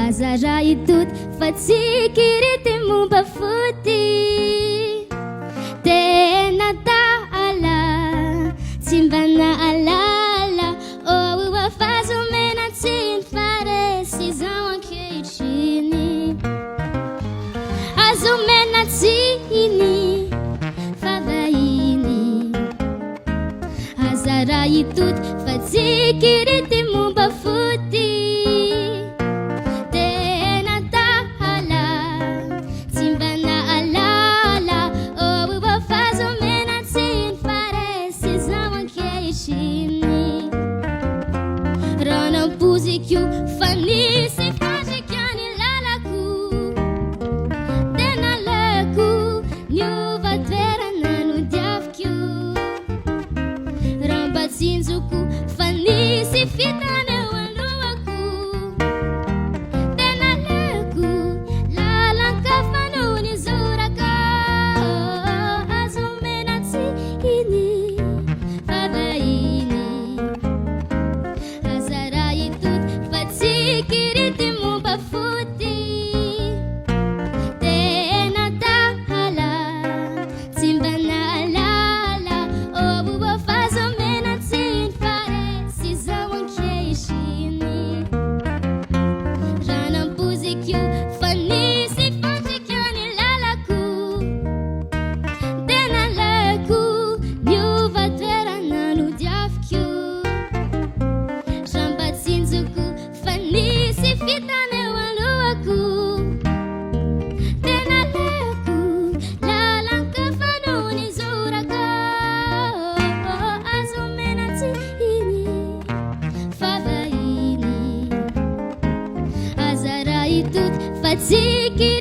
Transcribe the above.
Aza raha hitody fa tsy kirity momba foty. Tena adala, tsy mba nahalala. Oh, fa azo omena tsiny fa resy izao ankehitriny. Azo omena tsiny fa vahiny. Aza raha hitody fa tsy kirity momba foty. Tena adala, tsy mba nahalala. Oh, fa azo omena tsiny fa resy izao ankehitriny. Raha nampoiziko fa nisy fandrika ny lalako. Dia naleoko niova toerana nodiaviko. Raha mba tsinjoko fa nisy fitana eo alohako. Dia naleoko lalan-kafa no nizorako. Azo omena tsiny fa vahiny. Aza raha hitody fa tsy kirity momba foty. Tena adala, tsy mba nahalala. Oh, fa azo omena tsiny fa resy izao ankehitriny. Raha nampoiziko fa nisy fandrika ny lalako. Dia naleoko niova toerana nodiaviko. Raha mba tsinjoko fa nisy fitana eo alohako. Dia naleoko lalan-kafa no nizorako. Azo omena tsiny fa vahiny. Aza raha hitody fa tsy kirity.